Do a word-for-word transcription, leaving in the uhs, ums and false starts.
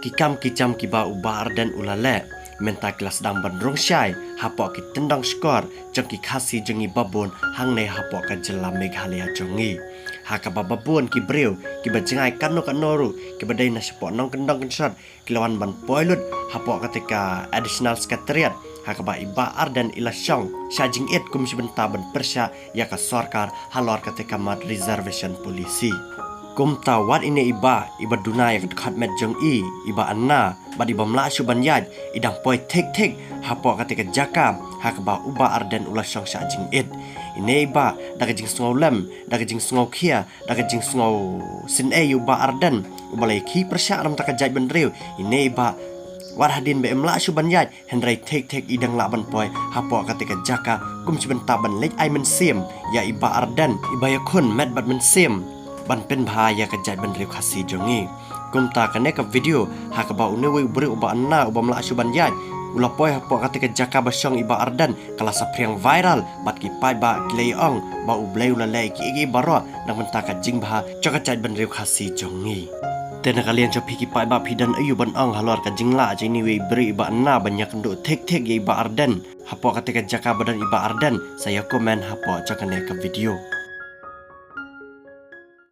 Ki kam ki jam kiba u Bah Ardent u la leh mynta ki la sdang ban rung shai hapoh ki tyndong shkor jong ki Khasi jong ngi babun hangne hapoh ka jylla Meghalaya jong ngi. Ha kaba babun ki briew kiba jngai kano kano ruh kiba dei na shapoh nongkyndong kynshot ki la wan ban poi lut hapoh kata ka Additional Secretariat ha kaba i Bah Ardent i la shong shah jingit kum shi bynta ban pyrshah ïa ka sorkar halor kata ka mat reservation policy. Kumta wat ine i bah iba duna ïa ka dkhot met jong i, i Bah Anna, bad i bym lah shuh ban ïaid, i dang poi thik thik hapoh kata ka jaka ha kaba u Bah Ardent u la shong shah jingit. Ine i bah da ka jingsngew lem, da ka jingsngew khia, da ka jingsngew sngewsih ïa u Bah Ardent uba la ïakhih pyrshah na ka bynta ka jaitbynriew. Ine i bah wat hadien ba im lah shuh ban ïaid, hynrei thik thik i dang lah ban poi hapoh kata ka jaka kum shi bynta ban leit ai mynsiem ïa i Bah Ardent iba ïakhun met bad mynsiem ban pynbha ïa ka jaitbynriew Khasi jong ngi. Kumta kane ka video ha kaba une uwei u briew u Bah Anna u bym lah shuh ban ïaid u la poi hapoh kata ka jaka ba shong i Bah Ardent ka la saphriang viral bad ki paidbah ki la ong ba U Blei u la leh ïa kiei kiei baroh na ka bynta ka jingbha jong ka jaitbynriew Khasi jong ngi. Te na ka liang jong phi ki paidbah, phi don aïu ban ong halor ka jinglah jong ine uwei u briew i Bah Anna ban ïakynduh thik thik ïa i Bah Ardent hapoh kata ka jaka ba don i Bah Ardent? Sa ïa comment hapoh jong kane ka video.